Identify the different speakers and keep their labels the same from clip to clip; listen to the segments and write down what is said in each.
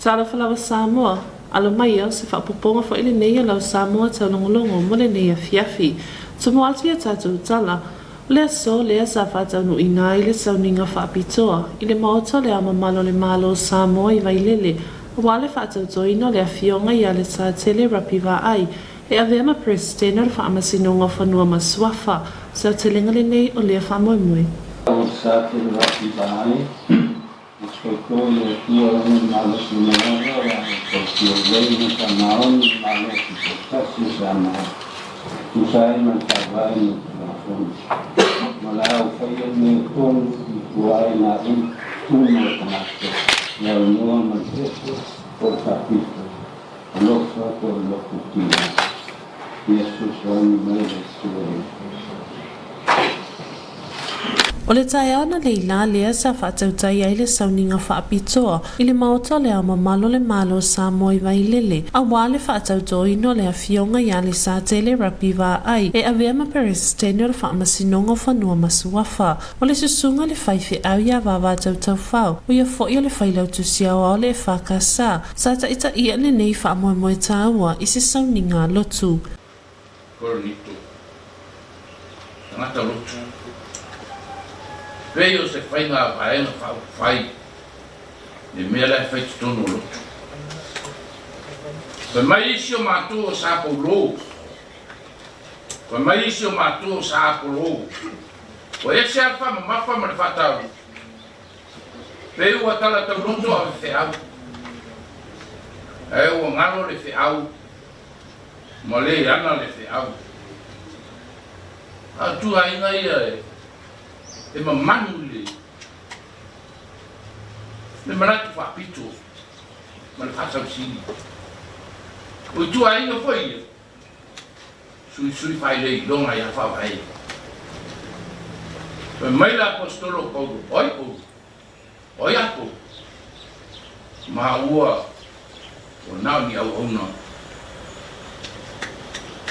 Speaker 1: Talofa lava Samoa, alo mai o se faaopoopoga foi lenei o lau Samoa taulogologo mo lenei afiafi. Tumu atu ia tatou tala, o le aso lea sa faataunuuina ai le sauniga faapitoa i le Maota o le Ao Mamalu o le Malo o Samoa i Vailele aua le faatautoina o le Afioga ia Alesatele Rapi Vaai e avea ma Peresetene o le Faamasinoga o Fanua ma Suafa. O se aotelega lenei o lea faamoemoe.
Speaker 2: Alesatele Rapi Vaai. E tauto i le Atua Lona le malosi mai lava o le a e tausia lelei ma faamaoni le Malo Tutoatasi o Samoa, e tusa ai ma le Faavae ma le Tulafono, ma o le a ou faia le mea tonu i tua ai nā uma o tagata, le aunoa ma le pepe po o le faapito, alofa po o le loto tiga. Ia fesoasoani mai le Atua i
Speaker 1: O le taeao na leila lea sa faatautai ai le sauniga faapitoa i le Maota o le Ao Mamalu o le Malo o Samoa i Vailele, aua le faatautoina o le Afioga ia Lesatele Rapi Vaai e avea ma Peresetene o le Faamasinoga o Fanua ma Suafa. O le susuga le faifeau ia Vavatautaufao, o ia foi o le Failautusi Aoao o le EFKS, sa taitaia lenei faamoemoe taua i se sauniga lotu.
Speaker 3: Korinito, tagata lotu, pei o se faiga a Vaega Faaupufai le mea la e fai totonu o lotu. Fai mai isi o matou o sa Paulo, fai mai isi o matou o sa Apolo, ua ese lava le faamamafa ma le faataua, pei ua tala tauloto a feau, ae ua galo le feau ma le ana le feau. A o tuaiga ia e mamanu i le le manatu faapito ma le faasausili. O ituaiga foi ia, suisui faailoiloga ia faavae. Fai mai le Aposetolo o Paulo, O ai Paulo? O ai Apolo? Ma ua ua na o ni auauna.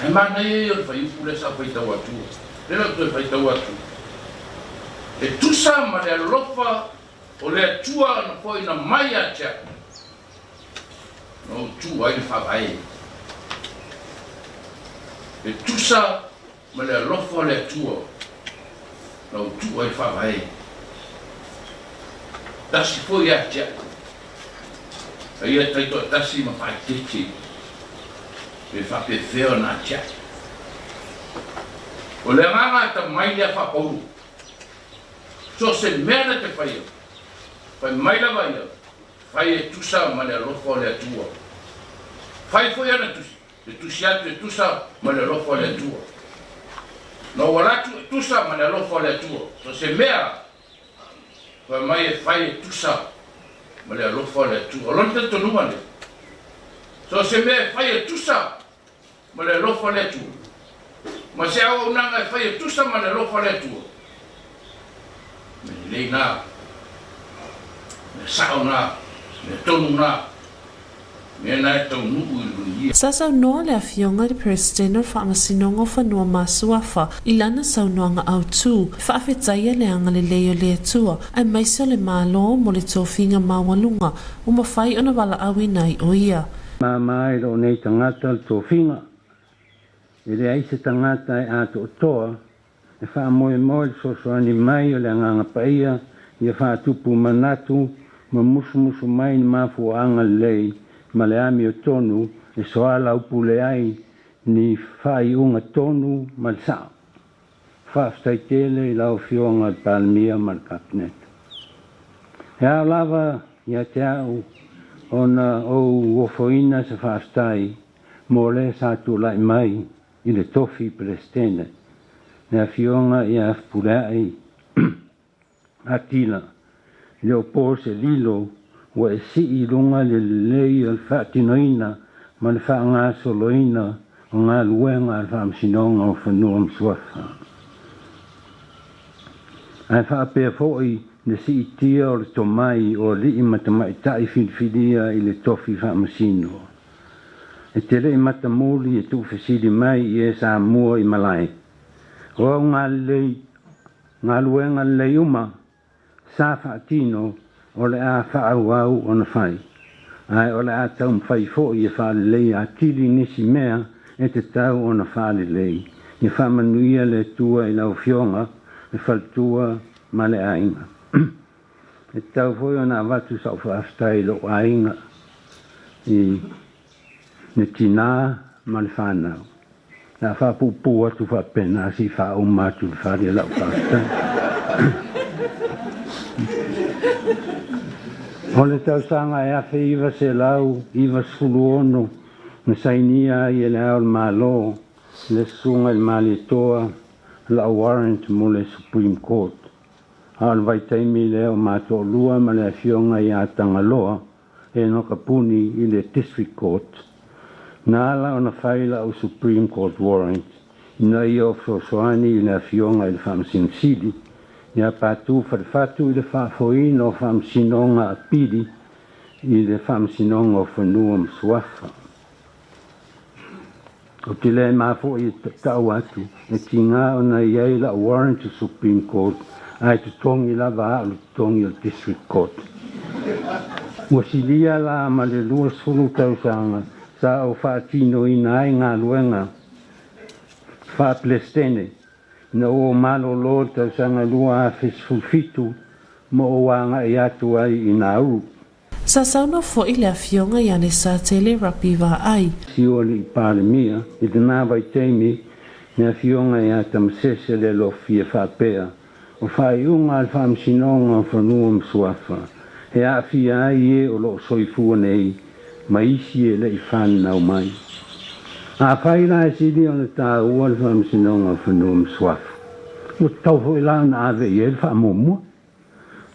Speaker 3: Ae manaia ia o le fuaiupu lea sa ou faitau atu. Lea la ou toe faitau atu. E tusa ma le alofa o le Atua na foaina mai ia te au, na ou tu ai le faavae. E tusa ma le alofa o le Atua na ou tuu ai faavae. Tasi foi ia te au, a ia taitoatasi ma faaeteete, pe faapefea ona atiae. O le agaga atamai lea faa-Paulo, so o se mea na te faia, fai mai lava ia, fai e tusa ma le alofa o le Atua. Fai foi ana tusi, E tusi atu e tusa ma le alofa o le Atua. Na ou ala atu e tusa ma le alofa o le Atua. So se mea fai mai e fai e tusa ma le alofa o le Atua. O lona talitonuga lea. So se mea e fai e tusa ma le alofa o le Atua. Ma se auaunaga e fai e tusa ma le alofa o le Atua. Mea lelei na. Mea sao na. Mea tonu na. Mea na e taunuu i lunia.
Speaker 1: Sa saunoa le Afioga i le Peresetene o le Faamasinoga o Fanua ma Suafa i lana saunoaga autu, e faafetaia le agalelei o le Atua aemaise o le Malo mo le tofiga maualuga ua mafai ona valaauina ai o ia.
Speaker 2: Māmā i lou nei tagata le tofiga, e leai se tagata e atoatoa e faamoemoe le fesoasoani mai o le Agaga Paia ia faatupu manatu ma musumusu mai ni mafuaaga lelei ma le amiotonu e soalaupule ai ni faaiuga tonu ma le sao. Faafetai tele i lau Afioga i le Palemia ma le Kapeneta. E ao lava ia te au ona ou ofoina se faafetai mo le sa tulai mai i le tofi Peresetene, le Afioga ia Fepuleai Atila, e le o po se lilo ua e sii i luga le lelei o le faatinoina ma le faagasoloina o galuega a le Faamasinoga o Fanua ma Suafa. Ae faapea foi le siitia o le tomai o alii ma tamaitai filifilia i le tofi faamasino. E te le i matamuli e tuufesili mai i e sa mua i malae. O au galelei, galuega lelei uma, sa faatino o le a faaauau ona fai. Ae o le a taumafai foi e faalelei atili nisi mea e tatau ona faalelei. Ia faamanuia le Atua i lau Afioga, le faletua ma le aiga. E tatau foi ona avatu sau faafetai i lou aiga i le tinā ma le fanau. O le a faapuupuu atu faapena se i faauma atu le fale lau faafetai. O le tausaga e 1996 na sainia ai e Le Ao o le Malo le Susuga i le Malietoa lau warrant mo le Supreme Court. A o le vaitaimi lea o ma toalua ma le Afioga ia Tagaloa Enoka Puni i le District Court, na ala ona fai lau Supreme Court warrant ina ia o fesoasoani i le Afioga i le Faamasino Sili ia Patu Falefatu i le faafoeina o faamasinoga apili i le Faamasinoga o Fanua ma Suafa. Ou te le mafo'i e tatau atu e tiga ona i ai la'u warrant o Supreme Court ae totogi lava a'u le totogi o le District Court. Ua silia la ma le 20 tausaga sa ou faatinoina ai galuega faa-Pelestene ina ua ou malolo i le tausaga 2017 ma ou agai atu ai i Nauru.
Speaker 1: Sa saunoa foi le Afioga ia Lesatele Rapi Vaai.
Speaker 2: Sio Alii Palemia i lena vaitaimi, le Afioga ia Tamasese le Lofi e faapea, O faaiuga a le Faamasinoga o Fanua ma Suafa, e aafia ai e o lo o soifua nei ma isi e le i fanau mai. Afai la e sili ona taua le Faamasinoga o Fanua ma Suafa, ua tatau foi la ona ave i ai le faamuamua.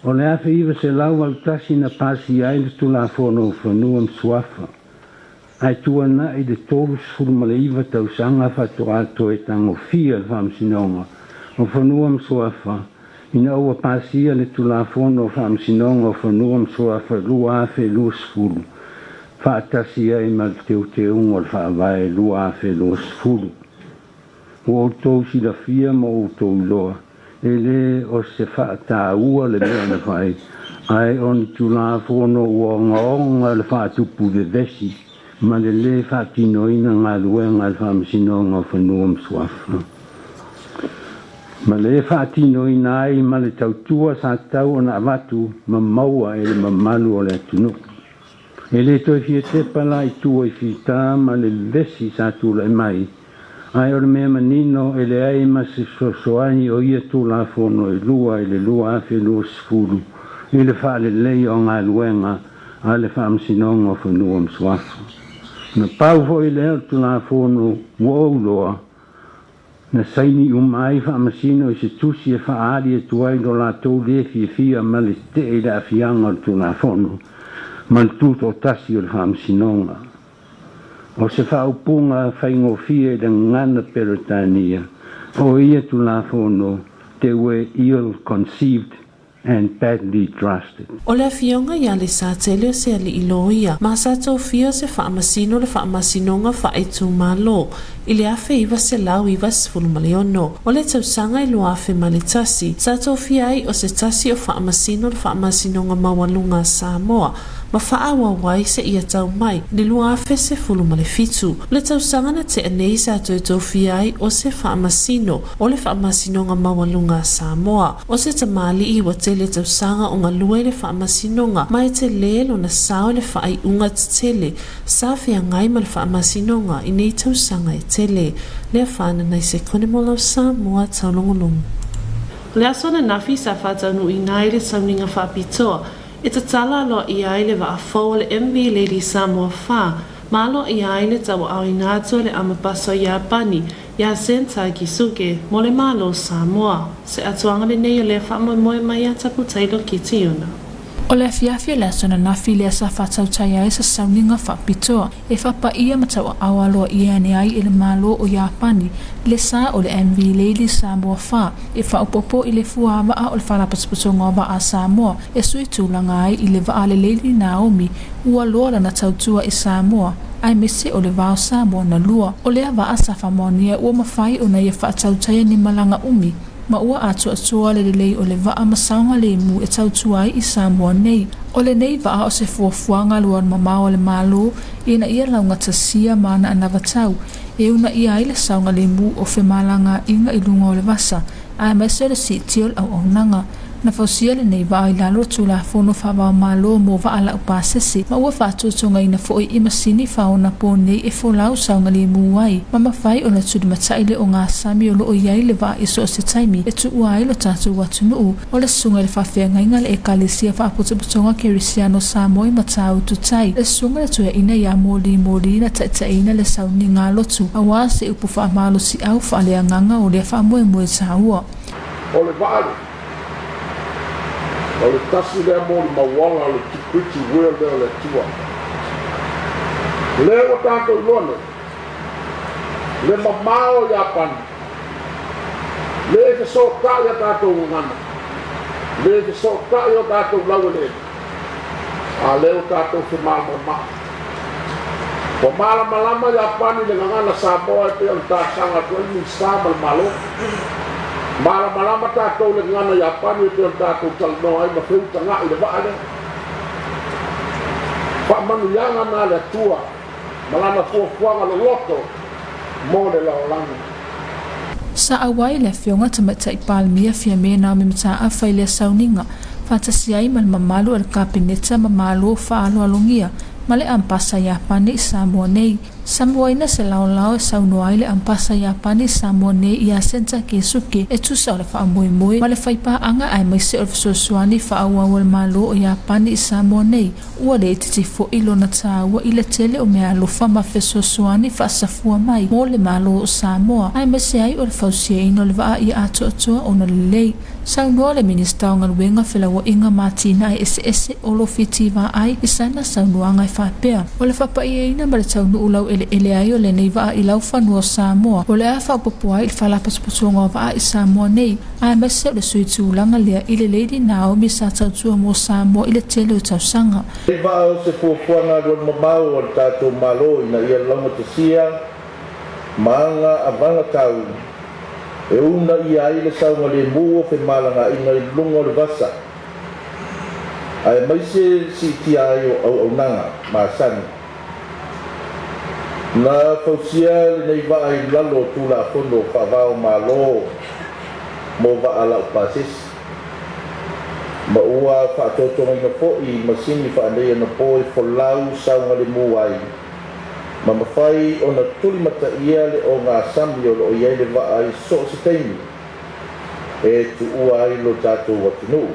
Speaker 2: O le 1981 na pasia ai le Tulafono o Fanua ma Suafa, ae tuanai le 39 tausaga faatoa toe tagofia le Faamasinoga o Fanua ma Suafa ina ua pasia le Tulafono o Faamasinoga o Fanua ma Suafa 2020 faatasi ai ma le Teuteuga o le Faavae 2020. Ua outou silafia ma outou iloa, e le o se faataua le mea na fai, ae o ni Tulafono ua ogaoga le faatupu vevesi ma le lē faatinoina galuega a le Faamasinoga o Fanua ma Suafa, ma le faatinoina ai ma le tautua sa tatau ona avatu ma maua e le mamalu o le atunuu. E le toe fia tepa la i tua i fita ma le vevesi sa tulai mai, ae o le mea manino e leai ma se fesoasoani o ia Tulafono e lua i le 2020 i le faaleleia o galuega a le Faamasinoga o Fanua ma Suafa. Na pau foi lea o le Tulafono ua ou loa Na saini uma ai Faamasino i se tusi e faaali atu ai lo latou le fiafia ma le tetee i le aafiaga o le Tulafono ma le tutoatasi o le Faamasinoga. O se faaupuga faigofie i le gagana Peretania o ia Tulafono, they were ill-conceived and badly drafted.
Speaker 1: O le Afioga ia Lesatele o se alii loia, ma sa tofia se faamasino le Faamasinoga Faaitumalo i le 1996. O le tausaga e 2001, sa tofia ai o se tasi o faamasino le Faamasinoga Maualuga a Samoa ma faaauau ai seia tau mai i le 2017. O le tausaga na tea nei sa toe tofia ai o se faamasino o le Faamasinoga Maualuga a Samoa. O se tamalii ua tele tausaga o galue i le Faamasinoga ma e telē lona sao i le faaiuga tetele sa feagai ma le Faamasinoga i nei tausaga e tele. Lea whanana i se kone mo lau Samoa taulogologo. O le aso ananafi sa faataunuuina ai le sauniga faapitoa e tatala aloaia ai le vaa fou o le MV Lady Samoa 4 ma aloaia ai le tauaaoina atu a le Amapasa o Iapani iā Sentai Kisuke mo le Malo o Samoa. Se atoaga lenei o lea faamoemoe mai iā Tapu Taylor Kitiona.
Speaker 4: O le afiafi o le aso ananafi lea sa faatautai ai se sauniga faapitoa e faapaia ma tauaao aloaia ane ai e le Malo o Iapani le sa o le MV Lady Samoa 4 e faaopoopo i le fuavaa o le Faalapotopotoga o Vaa a Samoa e sui tulaga ai i le vaa a le Lady Naomi ua loa lana tautua i Samoa aemaise o le va o Samoa na lua. O lea vaa sa faamaonia ua mafai ona ia faatautaia ni malaga umi ma ua atoatoa le lelei o le vaa ma saogalemu e tautua ai i Samoa nei. O lenei vaa o se fuafuaga alualumamao a le Malo ina ia laugatasia ma ana anavatau e uunaia ai le saogalemu o femalagaaiga i luga o le vasa aemaise o le siitia o le auaunaga. Na fausia lenei vaa i lalo o le Tulafono Faava-o-Malo mo Vaa Laupasese ma ua faatotogaina foi i masini faaonaponei e folau saogalemu ai ma mafai ona tulimatai le ogasami o lo o i ai le vaa i so o se taimi e tuua ai lo tatou atunuu. O le susuga i le faafeagaiga a le Ekalesia Faapotopotoga Kerisiano Samoa i Matautu Tai, le susuga i le toeaina ia Moli Moli na taitaiina le sauniga a lotu aua se upu faamalosiau faaleagaga o lea faamoemoe taua.
Speaker 5: O le vaa lea, o le tasi lea molimauola o le security will lea o le Atua. Lea ua tatou iloa nei, le mamao o Iapani, le fesootai a tatou gagana, le fesootai o tatou laueleele, a lea ua tatou femalamalamaai. Ua malamalama Iapani i le gagana Samoa e pei ona talosaga atu ai le Minisita ma le Malo. Malamalama tatou i le gagana Iapani e pei ona tatou talanoa ai ma feutaga'i i le vaa lea. Faamanuiaga na a le Atua ma Lana fuafuaga loloto mo le lalolagi.
Speaker 4: Sa auai le Afioga Tamaitai Palemia Fiame Naomi Mataafa i lea sauniga, faatasi ai ma le mamalu o le Kapeneta ma Malo faaaloalogia ma le Ampasa Iapani i Samoa nei. Samoaina se laolao e saunoa ai le Ampasa Iapani i Samoa nei ia Senta Keisuke e tusa o le faamoemoe ma le faipaaga aemaise o le fesoasoani faaauau a le Malo o Iapani i Samoa nei. Ua le itiiti foi lona taua i le tele o meaalofa ma fesoasoani faasafua mai mo le Malo o Samoa, aemaise ai o le fausiaina o le vaa ia atoatoa ona lelei. Saunoa le Minisita o Galuega, Felauaiga ma Atinae Eseese o lo Fiti Vaai i sana saunoaga e faapea, O le faapaiaina ma le taunuu laueleele ai o lenei vaa i laufanua o Samoa, o le a faaopoopo ai i le Faalapotopotoga o Vaa i Samoa nei, aemaise o le sui tulaga lea i le Lady Naomi sa tautua mo Samoa i le tele o tausaga.
Speaker 6: He vaa o se fuafuaga alualumamao a le tatou Malo ina ia laugatasia ma aga avagatau e uunaia ai le saogalemu o femalagaaiga i luga o le vasa, aemaise le siitia ai o auaunaga masani. Na fausia lenei vaa i lalo o Tulafono Faava-o-Malo mo Vaa Laupasese, ma ua faatotogaina foi i masini faaneionapo e folau saogalemu ai ma mafai ona tulimataia le ogasami o lo o i ai le vaa i so o se taimi e tuua ai lo tatou atunuu.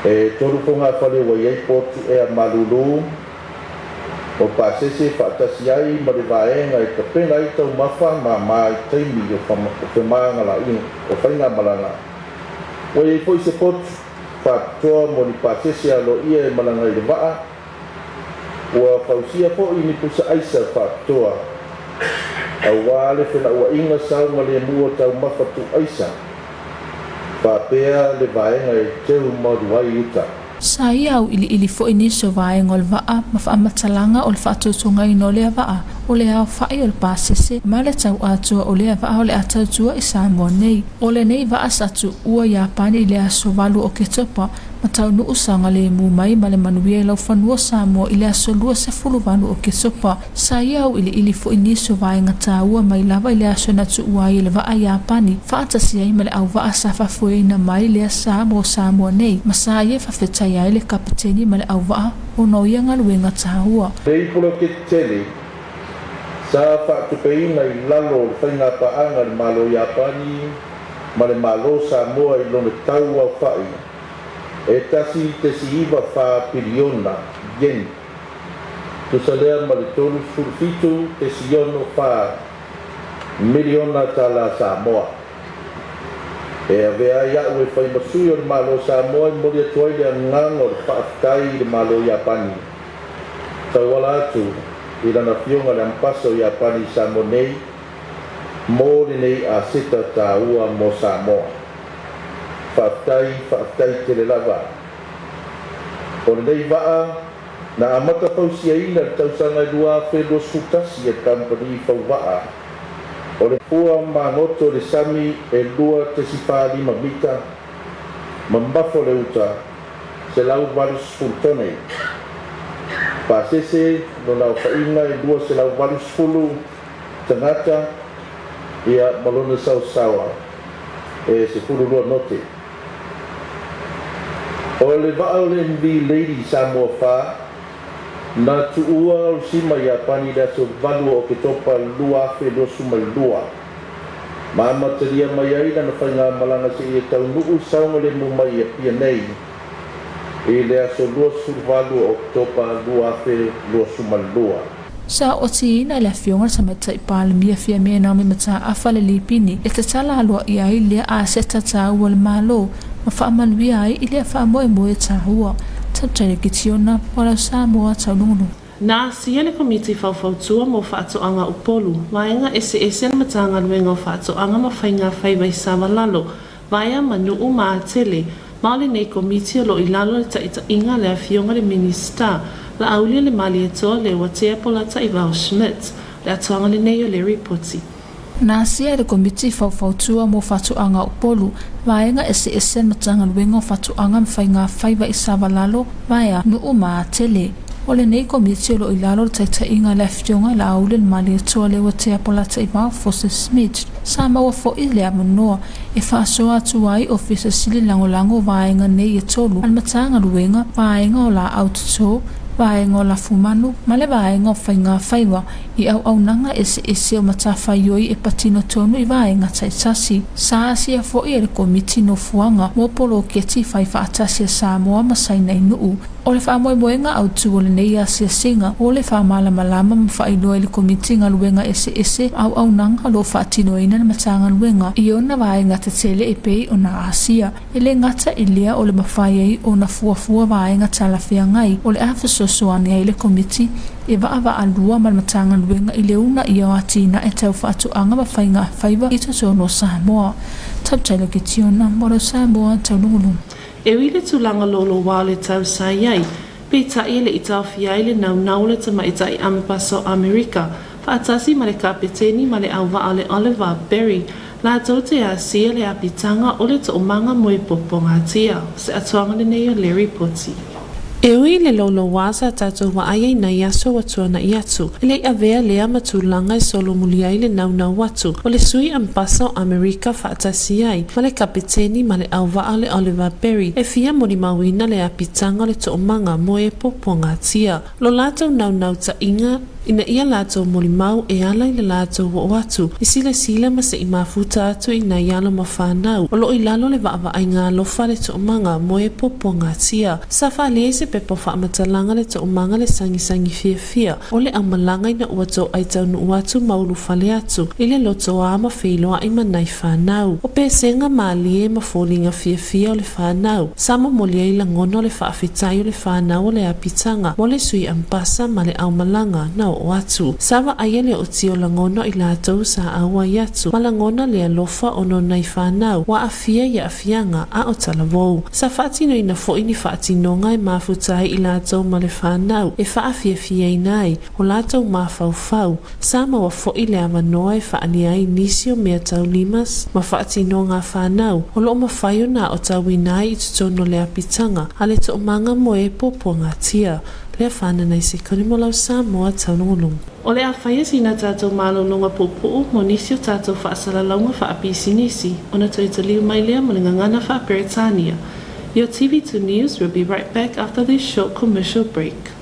Speaker 6: E tolu fogafale ua i ai potu ea malulu o pasese faatasi ai ma le vaega e tapena ai taumafa mama i taimi o femagalaaiga o faigamalaga. Ua i ai foi se potu faapitoa mo ni pasese aloaia e malaga i le vaa. Ua fausia foi ni pusa aisa faapitoa aua le felauaiga saogalemu o taumafa tuuaisa faapea le vaega e teu malu ai uta.
Speaker 4: Sa ia auiliili foi nisi o vaega o le vaa ma faamatalaga o le faatotogaina o lea vaa, o le aofai o le pasese ma le tau atoa o lea vaa o le a tautua i Samoa nei. O lenei vaa sa tuua Iapani i le aso 8 o Oketopa ma taunuu saogalemu mai ma le manuia i laufanua Samoa i le aso 28 o Oketopa. Sa ia auiliili foi nisi o vaega taua mai lava i le aso na tuua ai e le vaa Iapani, faatasi ai ma le auvaa sa faafoeina mai lea sa mo Samoa nei, ma sa ia faafetaia ai le kapeteni ma le auvaa ona o ia galuega taua.
Speaker 6: Nei poloketi tele sa faatupeina i lalo o le faigapaaga a le Malo Iapani ma le Malo Samoa i lona tau aofai e 1.94 piliona yen, tusa lea ma le 37.64 miliona tala Samoa. E avea ai a'u e fai ma sui o le Malo Samoa e momoli atu ai le agaga o le faafetai i le Malo Iapani tauala atu i lana Afioga le Ampasa o Iapani i Samoa nei mo lenei aseta taua mo Samoa. Faafetai, faafetai tele lava. O lenei vaa na amata fausiaina i le tausaga e 2021 e le kamupani fauvaa o le fua magoto i le sami e 2.45 mita, mamafo le uta 180 tone. Pasese lona aofaiga e 280 tagata, ia ma lona saosaoa e 12 note. O le vaa o le MV Lady Samoa 4 na tuua Osima Iapani i le aso 8 o Oketopa 2022 ma amatalia mai ai lana faigamalaga seia taunuu saogalemu mai i Apia nei i le aso 28 o Oketopa 2022.
Speaker 4: Sa otiina i le Afioga i le Tamaitai Palemia Fiamē Naomi Mataafa le Lipini e tatala aloaia ai lea aseta taua a le Malo ma faamanuia ai i lea faamoemoe taua. Tautai le Kitiona, Moalau Samoa, Taulugulugu.
Speaker 1: Na asia le Komiti Faufautua mo Faatoaga Upolu, Vaega Eseese a le Matagaluega o Faatoaga ma Faiga Faiva i Savalalo, Vaea ma Nuu ma Atele, ma o lenei Komiti o lo o i lalo o le taitaiga a le Afioga i le Minisita, Laaulialemalietoa Leuatea Polataivao Schmidt. Le atoaga lenei o le Ripoti.
Speaker 4: Na asia e le Komiti Faufautua mo Faatoaga o Upolu, Vaega Eseese a le Matagaluega o Faatoaga ma Faiga Faiva i Savalalo, Vaea, Nuu ma Atele. O lenei Komiti o lo o i lalo o le taitaiga a le Afioga i Laaulialemalietoa Leuatea Polataivao Foster Schmidt. Sa maua foi le avanoa e faasoa atu ai Ofisa Sili Lagolago o vaega nei e tolu a le Matagaluega, Vaega o Laau Toto, Vaega o Lafumanu ma le Vaega o Faiga Faiva i auaunaga eseese o matafaioi e patino tonu i vaega taitasi. Sa asia foi e le Komiti Nofoaga mo Poloketi Fai Faatasi a Samoa ma Saina i Nuu. O le faamoemoega autu o lenei asiasiga, o le faamalamalama ma faailoa i le Komiti galuega eseese ma auaunaga o lo o faatinoina le Matagaluega i ona vaega tetele e pei ona asia. E le gata i lea o le mafai ai ona fuafua vaega talafeagai o le a fesoasoani ai le Komiti e vaavaalua ma le Matagaluega i le uunaia o atinae tau faatoaga ma faigafaiva i totonu o Samoa. Tautai Loketiona, Model Samoa, Taulugulugu.
Speaker 1: E ui i le tulaga louloua o le tau sa i ai, peitai e le i taofia ai le naunau o le tamaitai Amepasa o Amerika, faatasi ma le Kapeteni ma le auvaa o le Oliver Berry, latou te asia le apitaga o le toomaga moe popogatia. O se atoaga lenei o le Ripoti. E ui i le louloua sa tatou vaai ai nai aso ua tuanai atu, e le i avea lea ma tulaga e solomuli ai le naunau atu o le sui Ambasa o Amerika faatasi ai ma le Kapeteni ma le auvaa o le Oliver Berry e fia molimauina le apitaga o le toomaga moe popogatia. Lo latou naunautaiga ina ia latou molimau e ala i le latou oo atu i silasila ma se i mafuta atu i nai alo ma fanau o lo o i lalo le vaavaaiga alofa a le toomaga moe puapuagatia. Sa faaalia i se pepa o faamatalaga le toomaga le sagisagi fiafia o le aumalaga ina ua toai taunuu atu ma ulufale atu i le lotoā ma feiloai ma nai fanau. O pesega malie ma foliga fiafia o le fanau sa momoli ai lagona o le faafetai o le fanau o le apitaga mo le sui ambasa ma le aumalaga na oo atu. Sa vaaia le oti o lagona o i latou sa auai atu ma lagona le alofa ona o nai fanau ua aafia i aafiaga a o talavou. Sa faatinoina foi ni faatinoga e mafuta ai i latou ma le fanau e faafiafiaina ai o latou mafaufau. Sa maua foi le avanoa e faaalia ai nisi o mea taulima ma faatinoga a fanau o lo o mafai ona aotauina ai i totonu o le apitaga a le toomaga moe puapuagatia. Lea whanana i se koni mo lau Samoa taulugulugu. O le a faia sina tatou malologa puupuu mo nisi o tatou faasalalauga faapisinisi ona toe taliu mai lea mo le gagana faa-Peretania. Your TV2 News will be right back after this short commercial break.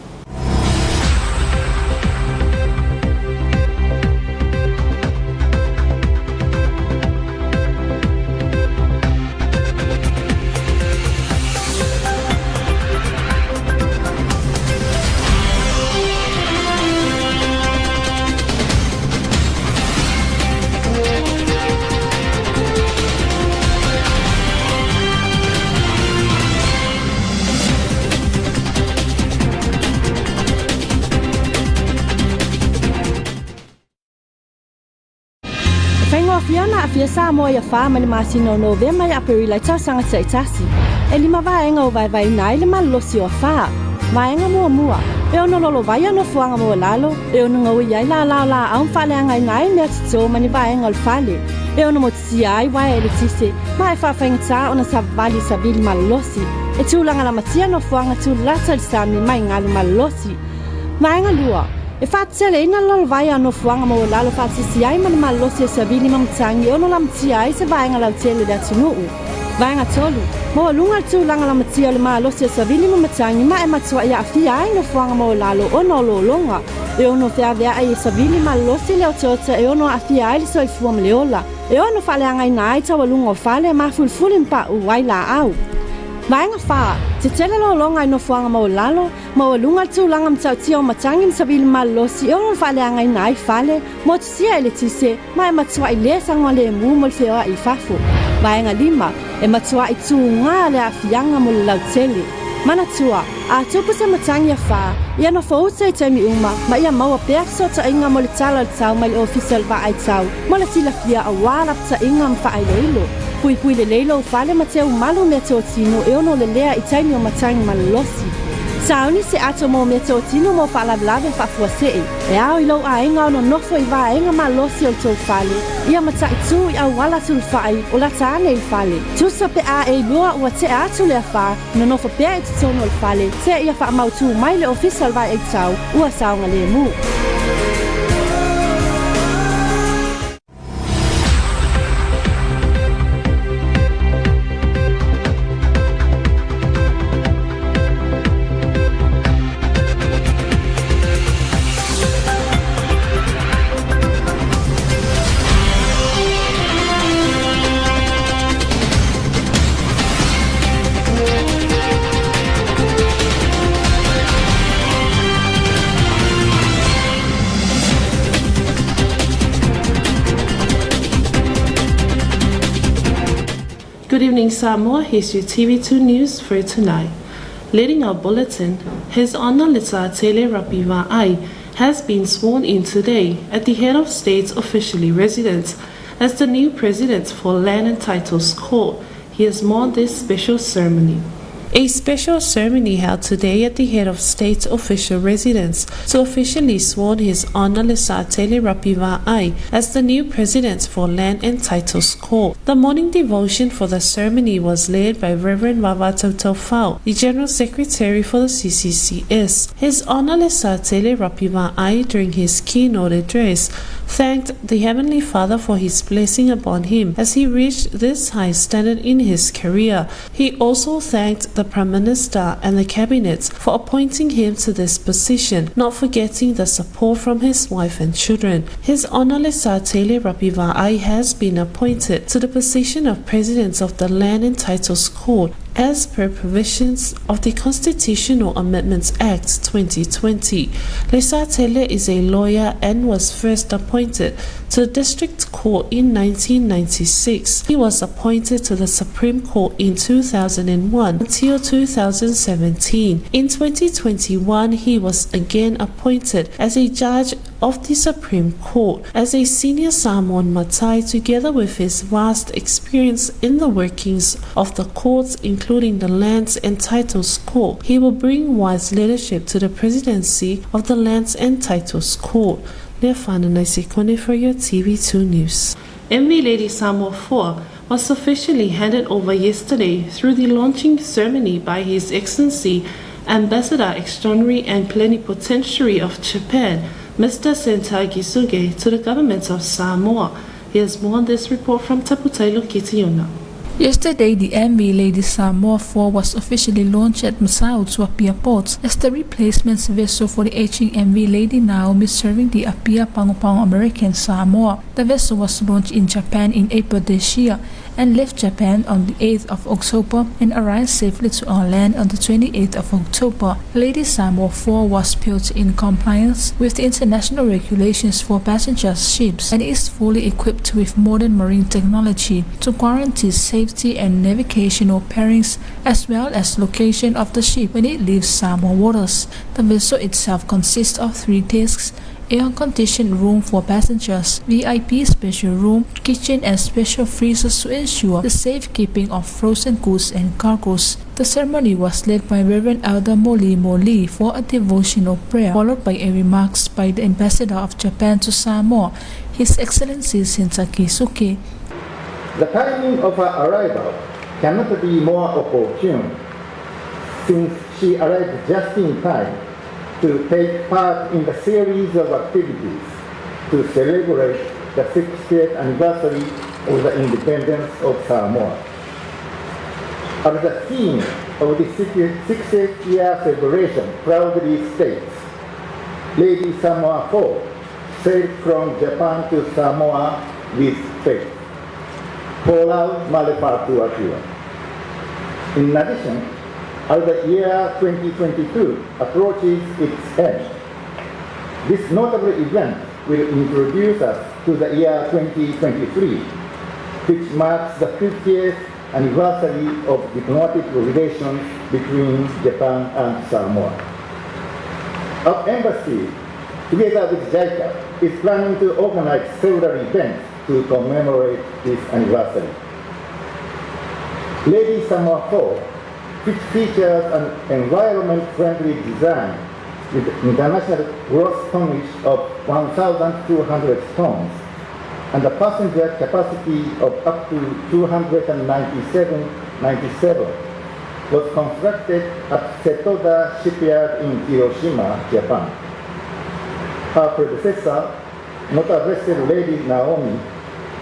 Speaker 7: E faigofie ona aafia Samoa ia fa mai le masina o Novema ia Aperila i tausaga taitasi. E lima vaega o vaevaeina ai le malolosi o afa. Vaega muamua, e ono lolovaia nofoaga maualalo, e ono gauia ai lala o laau ma faaleagaina ai mea toto ma ni vaega o le fale, e ono motusia ai uaea eletise ma e faafaigata ona savavali i savili malolosi. E tulaga lamatia nofoaga tulalata i le sami mai galu malolosi. Vaega 2, E faateteleina le lalovaea o nofoaga maualalo faatasi ai ma le malolosi o savili ma matagi e ono lamatia ai se vaega lautele o le atunuu. Vaega 3, Maualuga le tulaga lamatia o le malosi o savili ma matagi ma e matuai aafia ai nofoaga maualalo ona o lologa e ono feaveai e savili malolosi le otaota e ono aafia ai le soifua ma le ola, e ono faaleagaina ai taualuga o fale mafulifuli ma pauu ai laau. Vaega 4, Tetele lologa i nofoaga maualalo, maualuga le tulaga matautia o matagi ma savili malolosi e ono faaleagaina ai fale, motusia eletise, ma e matuai le saogalemu mo le feoai i fafo. Vaega 5, E matuai tuga le aafiaga mo le lautele. Manatua, a tupu se matagi afa, ia nofouta i taimi uma ma ia maua pea fesootaiga mo le tala o le tau mai le Ofisa o le Vaai Tau mo le silafia aua lapataiga ma faailoilo. Puipui lelei lou fale ma teumalu meatotino e ono lelea i taimi o matagi malolosi. Sauni se ato mo meatotino mo faalavelave faafuasei. E ao i lou aiga ona nofo i vaega malosi o le tou fale, ia mataitū i auala sulufai o lata ane i le fale. Tusa pe a e iloa ua tea atu le afa, nonofo pea i totonu o le fale, seia faamautū mai le Ofisa o le Vaeaitau ua saogalemu.
Speaker 1: Good evening, Samoa. Here's your TV2 news for tonight. Leading our bulletin, His Honor Letsatele Rapiva I has been sworn in today at the head of state's officially residence as the new president for Land and Titles Court. He has more on this special ceremony. A special ceremony held today at the head of state's official residence to officially sworn His Honor Lesatele Rapiva I as the new president for Land and Titles Court. The morning devotion for the ceremony was led by Reverend Vavata Taufau, the General Secretary for the CCCS. His Honor Lesatele Rapiva I, during his keynote address, thanked the Heavenly Father for his blessing upon him as he reached this high standard in his career. He also thanked the Prime Minister and the Cabinet for appointing him to this position, not forgetting the support from his wife and children. His Honor Lesatele Rapiva has been appointed to the position of President of the Land and Titles Court as per provisions of the Constitutional Amendments Act 2020. Lesatele is a lawyer and was first appointed to the District Court in 1996. He was appointed to the Supreme Court in 2001 until 2017. In 2021, he was again appointed as a judge of the Supreme Court. As a senior Samoan Matai, together with his vast experience in the workings of the courts, including the Lands and Titles Court, he will bring wise leadership to the presidency of the Lands and Titles Court. Lefana Naisikone for your TV2 News. MV Lady Samoa 4 was officially handed over yesterday through the launching ceremony by His Excellency Ambassador Extraordinary and Plenipotentiary of Japan, Mr. Senta Gisuke, to the government of Samoa. Here's more on this report from Taputailo Kitiona.
Speaker 4: Yesterday, the MV Lady Samoa 4 was officially launched at Masao to Apia Port as the replacement vessel for the aging MV Lady Naomi serving the Apia Pago Pago American Samoa. The vessel was launched in Japan in April this year and left Japan on the 8th of October and arrived safely to our land on the 28th of October. Lady Samoa 4 was built in compliance with the international regulations for passenger ships and is fully equipped with modern marine technology to guarantee safety and navigational pairings as well as location of the ship when it leaves Samoa waters. The vessel itself consists of 3 discs, air-conditioned room for passengers, VIP special room, kitchen and special freezers to ensure the safekeeping of frozen goods and cargoes. The ceremony was led by Reverend Elder Moli Moli for a devotional prayer, followed by a remarks by the Ambassador of Japan to Samoa, His Excellency Senta Gisuke.
Speaker 8: The timing of her arrival cannot be more opportune. Since she arrived just in time to take part in the series of activities to celebrate the 60th anniversary of the independence of Samoa. As the theme of the 60th year celebration proudly states, Lady Samoa 4 sailed from Japan to Samoa with faith. Folau ma le Faatuatua. In addition, as the year 2022 approaches its end, this notable event will introduce us to the year 2023, which marks the 50th anniversary of diplomatic relations between Japan and Samoa. Our embassy, together with JICA, is planning to organize several events to commemorate this anniversary. Lady Samoa 4, which features an environment-friendly design with international gross tonnage of 1,200 tons and a passenger capacity of up to 297, was constructed at Setoda Shipyard in Hiroshima, Japan. Her predecessor, motor vessel Lady Naomi,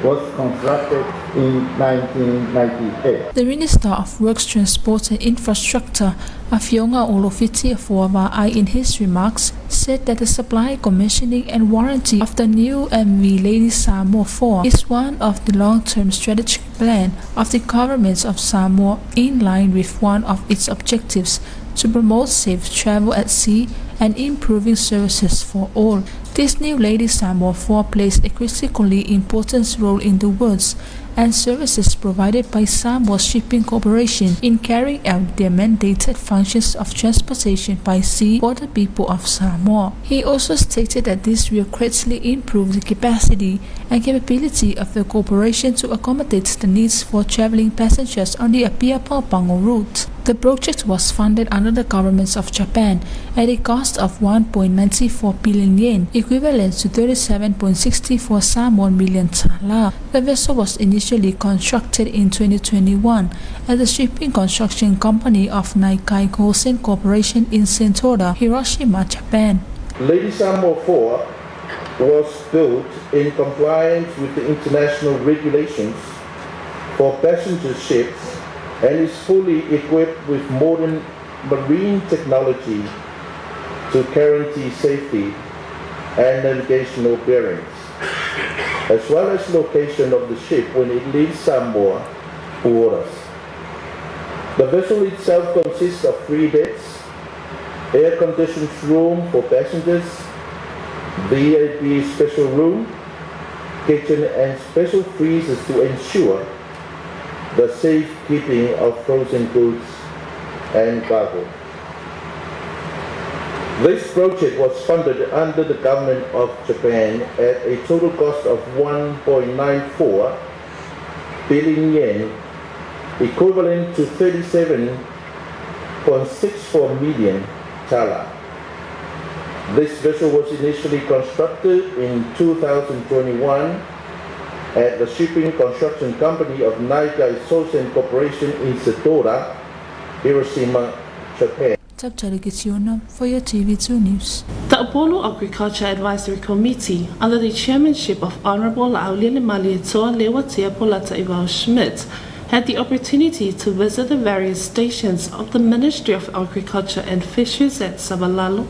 Speaker 8: was constructed in 1998.
Speaker 4: The Minister of Works, Transport and Infrastructure, Afioga Olo Fiti Fuava'ai, in his remarks, said that the supply, commissioning and warranty of the new MV Lady Samoa 4 is one of the long-term strategic plan of the government of Samoa in line with one of its objectives to promote safe travel at sea and improving services for all. This new Lady Samoa 4 plays a critically important role in the works and services provided by Samoa Shipping Corporation in carrying out their mandated functions of transportation by sea for the people of Samoa. He also stated that this will greatly improve the capacity and capability of the corporation to accommodate the needs for traveling passengers on the Apia Pago route. The project was funded under the government of Japan at a cost of 1.94 billion yen, equivalent to 37.64 Samoan million tala. The vessel was initially constructed in 2021 at the shipping construction company of Naikai Gosen Corporation in Setoda, Hiroshima, Japan.
Speaker 6: Lady Samoa 4 was built in compliance with the international regulations for passenger ships and is fully equipped with modern marine technology to guarantee safety and navigational bearings, as well as location of the ship when it leaves Samoa waters. The vessel itself consists of 3 decks, air-conditioned room for passengers, VIP special room, kitchen and special freezers to ensure the safekeeping of frozen goods and cargo. This project was funded under the government of Japan at a total cost of 1.94 billion yen, equivalent to 37.64 million tala. This vessel was initially constructed in 2021 at the shipping construction company of Naikai Sosen Corporation in Setoda, Hiroshima, Japan.
Speaker 4: For your TV2 News.
Speaker 1: The Upolu Agriculture Advisory Committee, under the chairmanship of Honorable Laaulialemalietoa Leuatea Polataivao Schmidt, had the opportunity to visit the various stations of the Ministry of Agriculture and Fisheries at Savalalo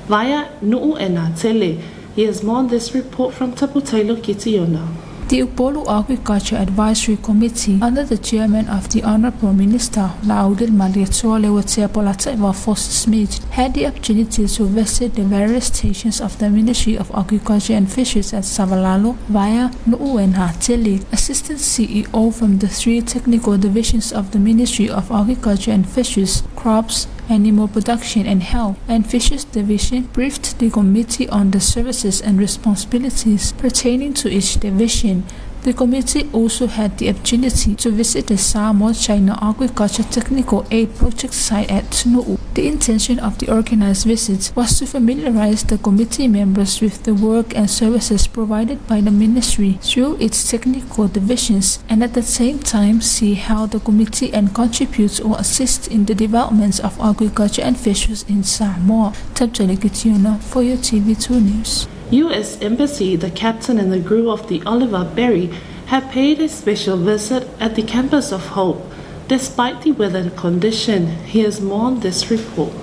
Speaker 1: via Nu'u and Atele. Here's more on this report from Taputailo Kitiona.
Speaker 4: The Upolu Agriculture Advisory Committee, under the chairman of the Honorable Minister Laaulialemalietoa Leuatea Polataivao Fosi Smith, had the opportunity to visit the various stations of the Ministry of Agriculture and Fisheries at Savalalo via Nu'u and Hatele. Assistant CEO from the 3 technical divisions of the Ministry of Agriculture and Fisheries, Crops, Animal Production and Health, and Fisheries Division briefed the committee on the services and responsibilities pertaining to each division. The committee also had the opportunity to visit the Samoa China Agriculture Technical Aid Project site at Nu'u. The intention of the organized visit was to familiarize the committee members with the work and services provided by the ministry through its technical divisions and at the same time see how the committee and contributes or assists in the development of agriculture and fisheries in Samoa. Tabjali Kitiona for your TV2 News.
Speaker 1: U.S. Embassy, the captain and the crew of the Oliver Berry have paid a special visit at the campus of Hope. Despite the weather condition, here's more on this report.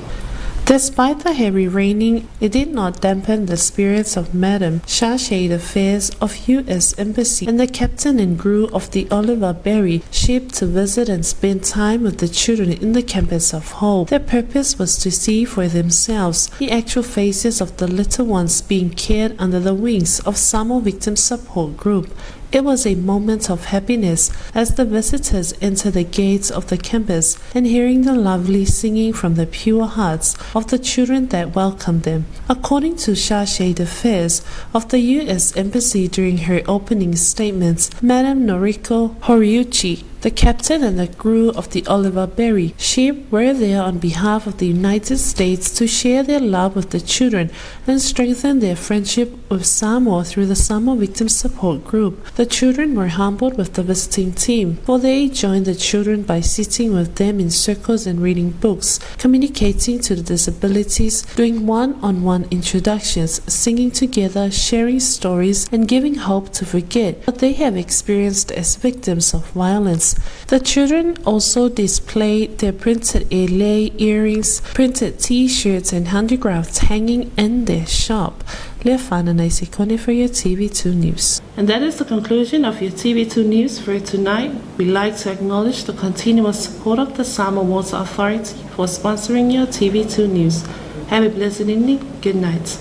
Speaker 1: Despite the heavy raining, it did not dampen the spirits of Madam Chargé d'Affaires of U.S. Embassy and the captain and crew of the Oliver Berry ship to visit and spend time with the children in the campus of Hope. Their purpose was to see for themselves the actual faces of the little ones being cared under the wings of Samoa Victim Support Group. It was a moment of happiness as the visitors entered the gates of the campus and hearing the lovely singing from the pure hearts of the children that welcomed them. According to Chargé d'Affaires of the U.S. Embassy during her opening statements, Madam Noriko Horiuchi, the captain and the crew of the Oliver Berry ship were there on behalf of the United States to share their love with the children and strengthen their friendship with Samoa through the Samoa Victim Support Group. The children were humbled with the visiting team, for they joined the children by sitting with them in circles and reading books, communicating to the disabilities, doing one-on-one introductions, singing together, sharing stories, and giving hope to forget what they have experienced as victims of violence. The children also displayed their printed ele earrings, printed t-shirts, and handicrafts hanging in their shop. Leafana Naisikone for your TV2 News. And that is the conclusion of your TV2 News for tonight. We'd like to acknowledge the continuous support of the Samoa Water Authority for sponsoring your TV2 News. Have a blessed evening. Good night.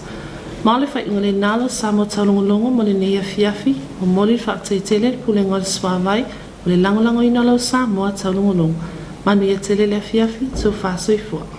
Speaker 1: Ma le faaiuga lenā lau Samoa taulogologo mo lenei afiafi, momoli le faafetai tele i le Pulega o le Suavai mo le lagolagoina o lau Samoa taulogologo. Manuia tele le afiafi, tofa soifua.